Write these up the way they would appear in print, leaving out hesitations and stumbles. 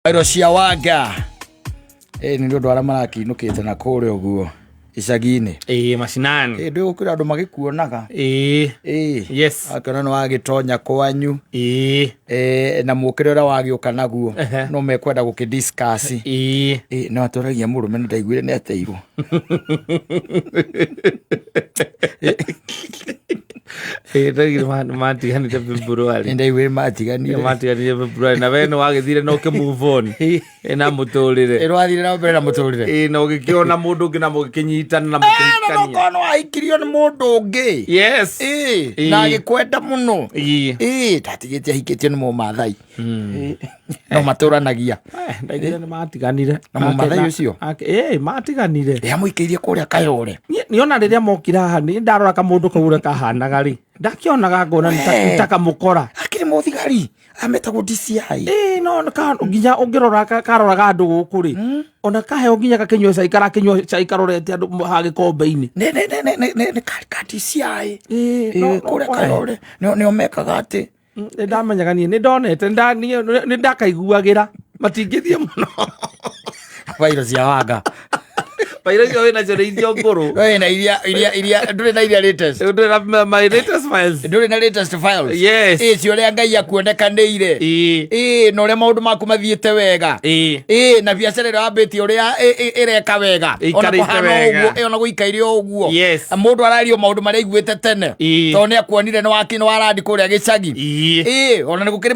Iro cia wanga ĩ nĩ ũndũ arĩa marakĩinũkĩte na kũrĩa ũguo icagi-inĩ. Ĩĩ, macinani. Ĩ ndĩgũkĩra andũ magĩkuonaga. Ĩĩ. Ĩ Yes. Akĩona nĩ wagĩtonya kwanyu. Ĩĩ. Ĩ, na mũkĩre ũrĩa wagĩũka naguo. Ehe. No mekwenda gũkĩ discuss. Ĩĩ. Ĩ no atũragia mũrũme nĩ ndaiguire nĩ ateirwo. Ĩĩ, ndaiguire matiganire February. Nĩ ndaiguire matiganire. Matiganire February na we nĩ wagĩthire na ũkĩ move on. Ĩ, na mũtũrĩre. Ĩ rwathire na mbere na mũtũrĩre. Ĩ, na ũgĩkĩona mũndũ ũngĩ na mũgĩkĩnyitana na Na mũkĩhikania. okorwo nĩ wahikirio nĩ mũndũ ũngĩ. Yes. Ĩ, Ĩ. na agĩkwenda mũno. Ĩ. Ĩ, ndatigĩte ahikĩtio nĩ mũmathai. Ĩ, no matũranagia. Eh, ndaiguire nĩ matiganire. Na mũmathai ũcio? Ĩ, matiganire. Ĩ, amũikĩirie kũrĩa Kayore. Niĩ ona rĩrĩa mokire haha nĩ ndarora kamũndũ kau ũrĩa kahanaga rĩ, ndakĩonaga ngona nĩ Wee. ta kamũkora. Akĩrĩ mũthigari ametagwo DCI. Ĩĩ, no nginya ũngĩrora karoraga andũ gũkũ rĩ, ona kaheo nginya gakĩnyua cai, karakĩnyua cai karorete andũ haha gĩkombe-inĩ. Nĩ ka DCI. Ĩĩ, Ĩ, no kũrĩa we. Kayore nĩo mekaga atĩ. Nĩ ndamenyaga niĩ nĩ ndonete, niĩ nĩ ndakaiguagĩra matingĩthiĩ mũno. Bairo cia wanga. Bairo icio wĩ nacio nĩ icio ngũrũ. Wĩ na iria ndũrĩ na iria latest. Ndũrĩ na my latest files. Ndũrĩ na latest files. Yes. Ĩ, cio ũrĩa Ngai akuonekanĩire. Ĩĩ. Ĩ, na ũrĩa maũndũ maku mathiĩte wega. Ĩĩ. Ĩ, na biacara ĩrĩa wambĩtie ũrĩa ĩreka wega. Ona Ĩikarĩte kũhana wega. ũguo, ĩ, ona gũikaire o ũguo. Yes. Mũndũ arario maũndũ marĩa aiguĩte tene. Ĩĩ. Tondũ nĩ akuonire nĩ waki nĩ warandi kũrĩa gĩcagi. Ĩĩ. Ĩ, ona nĩ gũkĩrĩ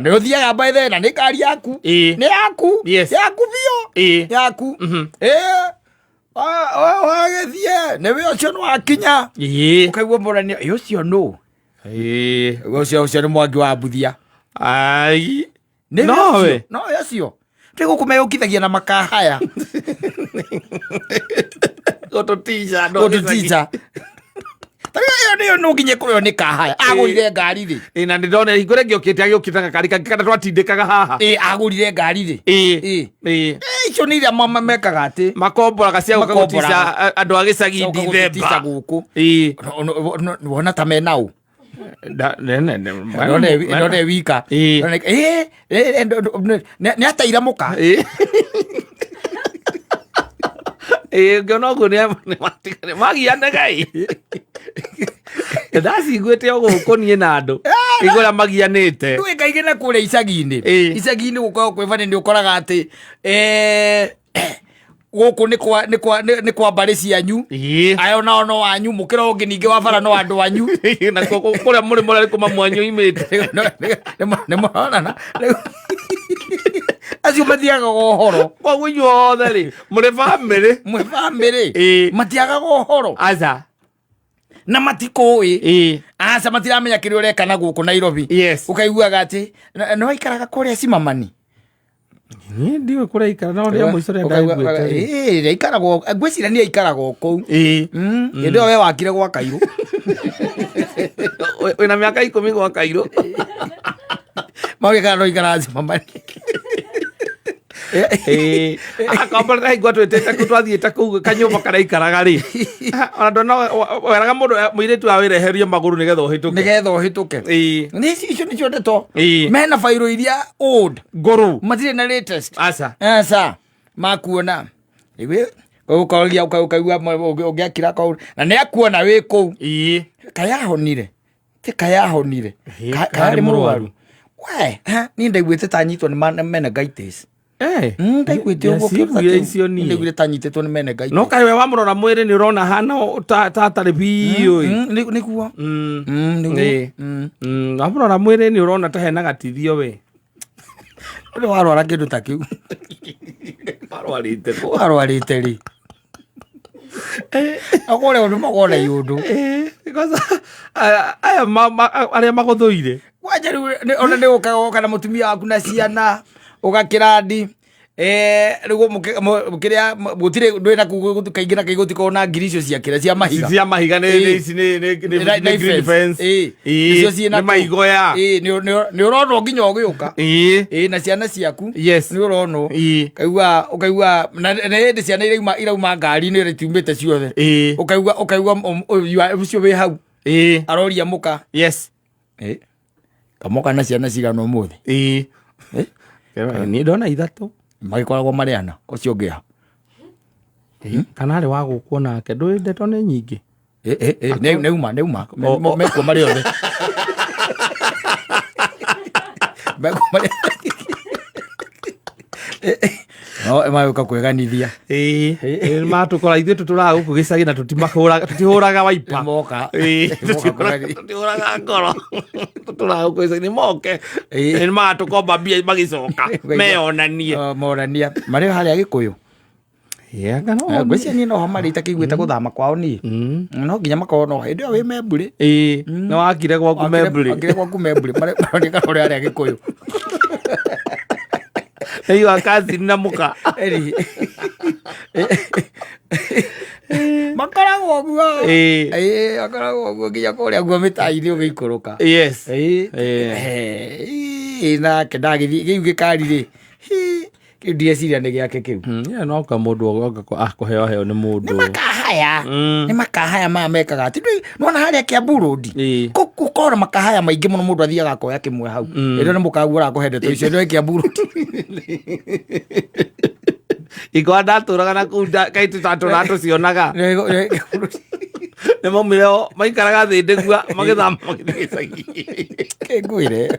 nĩ ũthiaga by the na nĩ ngari yaku. Ĩĩ. Nĩ yaku. Yes. Yaku biũ. Ĩĩ. Yaku. Ĩ, wagĩthiĩ nĩ wĩ ũcio nĩ wakinya. Ĩĩ. Ũkaigua mũrania, ĩ ũcio nũ? Ĩĩ. Ũcio nĩ Mwangi wa Mbuthia. Ai. Nĩ Nowe. ũcio, nowe ũcio. Twĩ gũkũ meyũkithagia na makahaya. Gũtũtica. Gũtũtica. Tarĩu ĩyo nĩyo no nginya ĩkorwo nĩ kahaya. Agũrire ngari rĩ? Ĩ, na nĩ ndona hingo ĩrĩa ngĩokĩte agĩũkĩte gakari kangĩ kana twatindĩkaga haha. Ĩ, agũrire ngari rĩ? Ĩ. Ĩ. Ĩ. Ĩ, icio nĩ iria mekaga atĩ. Makomboraga cia gũka Makomboraga. gũtica andũ a gĩcagi Cia gũka gũtũtica Dithemba. gũkũ. Ĩ. Wona ta mena ũ? Ndone wika. Ĩ. Ĩ, ĩ, nĩ ateire mũka. Ĩ. Ĩ, ngĩona ũguo nĩ magianaga ĩ. Ndaciguĩte o gũkũ niĩ na andũ igũrĩa magianĩte. Ndũĩ kaingĩ na kũrĩa icagi-inĩ. Ĩ. Icagi-inĩ gũkoragwo kwĩ bani nĩ ũkoraga atĩ gũkũ nĩ kwa mbarĩ cianyu. Ĩ. Ayo nao no wanyu, mũkĩra ũngĩ ningĩ wa bara no andũ anyu. Nakuo kũrĩa mũrĩ mũrarĩ kuma mwanyu imĩte. Nĩ mũronana acio matiagaga ũhoro. Koguo inyuothe rĩ mũrĩ bamĩrĩ. Mwĩ bamĩrĩ. Ĩ. Matiagaga ũhoro. Aca. Na matikũĩ. Ĩ. Aca, matiramenya kĩrĩa ũreka na gũkũ Nairobi. Yes. Ũkaiguaga atĩ nĩ waikaraga kũrĩa Simamani. Niĩ ndiũĩ kũrĩa ikara no rĩa mũico rĩa ndaiguĩte rĩ. Ĩ, aikaragwo, ngwĩciria nĩ aikaragwo kũu. Ĩ. Hĩndĩ ĩyo we wakire gwa Kairũ. Wĩna mĩaka 10 gwa Kairũ. Magĩkara no ikaraga Simamani. Ĩ. Akomborete hingo twĩtĩte kũu twathiĩte kũu kanyũmba karĩa aikaraga rĩ. Ona ndona weraga mũndũ mũirĩtu wa wĩra eherie magũrũ nĩgetha ũhĩtũke. Nĩgetha ũhĩtũke. Ĩ. Nĩ icio nĩcio ndeto. Ĩ. Mena bairũ iria old. Ngũrũ. Matirĩ na latest. Aca. Aca. Makuona. Rĩu ũkoria ũkaigua ũngĩakira kau na nĩ akuona wĩ kũu. Ĩ. Kayahonire. Ti kayahonire. Ĩ, Kayarĩ karĩ mũrwaru. mũrwaru. We, ha, niĩ ndaiguĩte ta nyitwo nĩ meningitis. Eh. Ndaiguĩte ũguo kĩndũ ta Ndaciguire kĩu. icio niĩ. Ndaiguire ta nyitĩtwo nĩ meningitis. No kaĩ we wamũrora mwĩrĩ nĩ ũrona hana ta atarĩ biũ ĩ. Nĩguo. Nĩguo. Ĩ. Wamũrora mwĩrĩ nĩ ũrona ta hena gatithio we. Ũrĩ warwara kĩndũ ta kĩu? Warwarĩte kũ? Warwarĩte rĩ? Akũrĩa ũndũ makona iũndũ. Ĩ, because aya arĩa magũthũire. Kwanja rĩu ona nĩ ũkaga ũka na mũtumia waku na ciana ũgakĩrandi rĩu kĩrĩa gũtirĩ ndwĩ na kũu kaingĩ na kaingĩ gũtikoragwo na ngiri icio cia kĩrĩa cia mahiga. Cia mahiga nĩ Ĩ. nĩ ici nĩ Na nĩ green fence. fence. Ĩ. Ĩ. Nĩcio ciĩ na Nĩ kũu. maigoya. Ĩ, nĩ ũronwo nginya ũgĩũka. Ĩ. Ĩ, na ciana ciaku. Yes. Nĩ ũronwo. Ĩ. Ũkaigua na hĩndĩ ciana irauma ngari-inĩ ĩrĩa itiumĩte ciothe. Ĩ. Ũkaigua ũcio wĩ hau. Ĩ. Aroria mũka. Yes. Ĩ. Kamoka na ciana cigana ũmũthĩ? Ĩ. Ĩ? Niĩ ndona ithatũ. Magĩkoragwo marĩ ana, ũcio ũngĩ a? Kana arĩ wa gũkwo nake, ndũĩ ndeto nĩ nyingĩ. Nĩ uma nĩ uma. Mekuo marĩ othe, mekuo marĩ no magĩũka kwĩganithia. Ĩĩ, matũkora ithuĩ tũtũraga gũkũ gĩcagi na tũtihũraga waipa. Moka. Ĩĩ, Moka kwĩganithia. Tũtihũraga ngoro, tũtũraga gũkũ gĩcagi, nĩ moke. Nĩ magatũkomba mbia magĩcoka meyonanie. Oh, monania marĩ o harĩa Gĩkũyũ. Ngwĩciria niĩ noho marĩ itakĩiguĩte gũthama kwao niĩ. No nginya makorwo no hĩndĩ ĩyo wĩ Memburĩ. Ĩĩ, nĩ wakire gwaku Memburĩ. Wakire gwaku Memburĩ, maroneka ũrĩa harĩa Gĩkũyũ. Nĩigua cousin na mũka. Eri. Makoragwo ũguo. Ĩĩ. Ĩĩ, makoragwo ũguo nginya kũrĩa guo mĩtai-inĩ ũgĩikũrũka. Yes. Ĩĩ. Ĩĩ. Ĩĩ, nake ndagĩthiĩ kĩu gĩkari rĩ, hĩ, kĩu ndireciria nĩ gĩake kĩu. Yeah, no ka mũndũ oga akũheo heo nĩ mũndũ. Nĩ makahaya. Nĩ makahaya maya mekaga atĩ nĩwona harĩa Kiambu Road. Ĩĩ. Gũkorwo na makahaya maingĩ mũno, mũndũ athiaga akoya kĩmwe hau. Ĩrĩa nĩ mũkaguo ũrakũhe ndeto icio nĩ Kiambu Road. Ikwa ndatũraga na kũu kaĩ tũtatũraga tũcionaga. Nĩ maumire o maikaraga thĩ ndĩgua magĩthama magĩthiĩ gĩcagi. Kĩngwĩre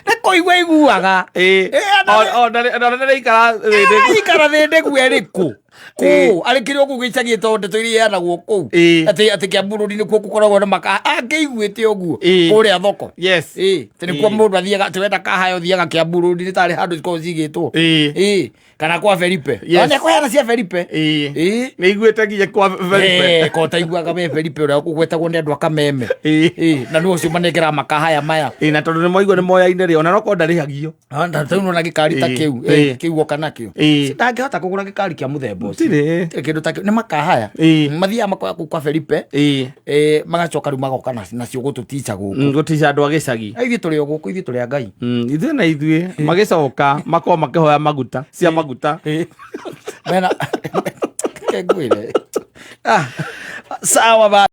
nĩ kũigua iguaga. Ĩĩ. Ona ndarĩikara thĩ ndĩgua. Ikara thĩ ndĩgua ĩrĩkũ kũ arĩ kĩrĩ ũguo gĩcagi tondũ ndeto iria iheanagwo kũu. Atĩ Kiambu Road nĩkuo gũkoragwo na makaha angĩiguĩte ũguo. Kũrĩa thoko. Yes. Ĩĩ, atĩ nĩkuo mũndũ athiaga, atĩ wenda kahaya ũthiaga Kiambu Road, nĩ tarĩ handũ cikoragwo cigĩtwo. Ĩĩ, kana kwa Felipe. Yes. Ona kũheana cia Felipe. Ĩĩ. Nĩ iguĩte nginya kwa Felipe. Eh, ko taiguaga we Felipe ũrĩa ũgwetagwo nĩ andũ a Kameme. Ĩĩ, na nĩ ũcio manengeraga makahaya maya. Ĩĩ, na tondũ nĩ maigua nĩ moyaine rĩ, ona no korwo ndarĩhagio. Rĩu nona gĩkari ta kĩu, kĩu oka nakĩo. Ndangĩhota kũgũra gĩkari kĩa mũthemba ũcio. Gũtirĩ. Gũtirĩ kĩndũ ta kĩu, nĩ makahaya. Mathiaga makoya kũu kwa Felipe. Magacoka rĩu magoka nacio gũtũtica gũkũ. Gũtica andũ a gĩcagi. Ithuĩ tũrĩ o gũkũ, ithuĩ tũrĩ a Ngai. Ithuĩ na ithuĩ magĩcoka makorwo makĩhoya maguta cia maguta. Mena kengwĩre. Ah, sawa ba.